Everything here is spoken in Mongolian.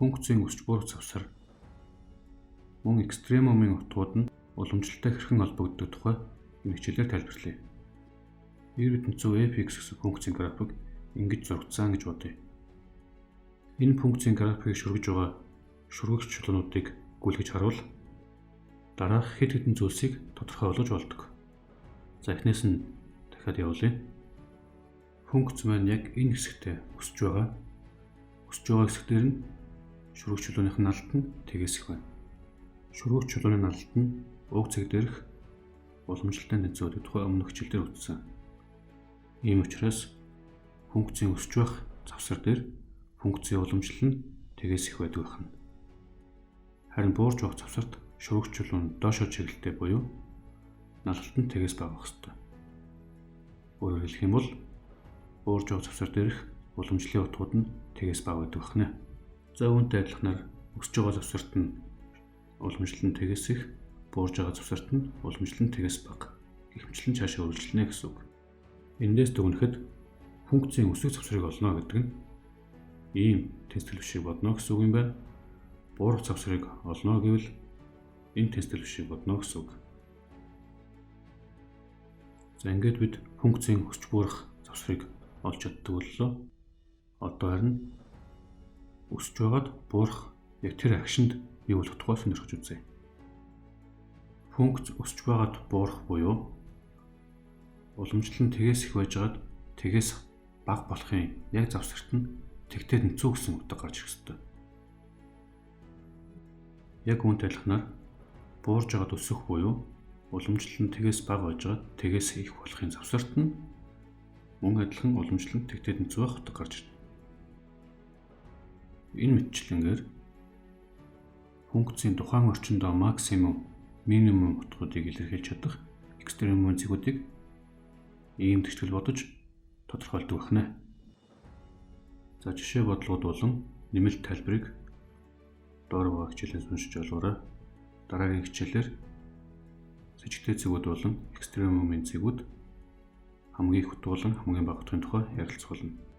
Функцийн өсч буурах завсар мөн экстремумын утгууд нь уламжлалтай хэрхэн холбогддог тухай энэ хичээлээр тайлбарлая. Y fx гэсэн функцийн график ингэж зурагдсан гэж бодъё. Энэ функцийн графикийг шүргэж байгаа шүргэгч чулуунуудыг гүйлгэж харуул дараах хэд хэдэн зүйлсийг тодорхой болгож болдог. За, эхнээс нь дахиад явуулъя. Функц маань яг энэ хэсэгтээ өсөж байгаа. Өсөж байгаа хэсэг дээр нь шүргэх чулууных нь налалт нь тэгээс их байна. Шүргэх чулууны налалт нь уг цэг дээрх уламжлалтай тэнцвэрийн тухай өмнөх хичээл дээр үзсэн. Ийм учраас функцийн өсөж байх завсар дээр функцийн уламжлал нь тэгээс их байдаг байна. Харин буурч байх завсарт шүргэх чулуу нь доошоо чиглэлтэй буюу налалт нь тэгээс бага байх ёстой. Өөрөөр хэлэх юм бол буурж байх завсар дээрх уламжлалын утгууд нь тэгээс бага байдаг байна. За, үүнтэй адилханаар өсөж байгаа завсарт нь уламжлал нь тэгээс их, буурж байгаа завсарт нь уламжлал нь тэгээс бага. Гэх мэтлэн цаашаа үргэлжлэнэ гэсэн үг. Эндээс дүгнэхэд функцийн өсөх завсрыг олно гэдэг нь ийм тест төлөвшийг бодно гэсэн үг юм байна. Буурах завсрыг олно гэвэл энэ тест төлөвшийг бодно гэсэн үг. За, ингээд бид функцийн өсч буурах завсрыг олж чаддаг боллоо. Одоо харин өсөж байгаад буурах яг тэр агшинд бий болох тухай сонирхож үзье. Функц өсөж байгаад буурах буюу уламжлал нь тэгээс их байжгаад тэгээс бага болохын яг завсарт нь тэгтэй тэнцүү гэсэн утга гарч ирэх ёстой. Яг үүнтэй адилханаар буурж байгаад өсөх буюу уламжлал нь тэгээс бага байжгаад тэгээс их болохын завсарт нь мөн адилхан уламжлал нь тэгтэй тэнцүү байх утга гарч ирнэ. Энэ мэтчилэнгээр функцийн тухайн орчиндөө максимум, минимум утгуудыг илэрхийлж чадах экстремумын цэгүүдийг ийм тэгтгэл бодож тодорхойлдог байна. За, жишээ бодлогод болон нэмэлт тайлбарыг доор байгаа хичээлээс уншиж олоорой. Дараагийн хичээлээр сэжигтэй цэгүүд болон экстремумын цэгүүд, хамгийн их утга болон хамгийн бага утгын тухай ярилцах болно.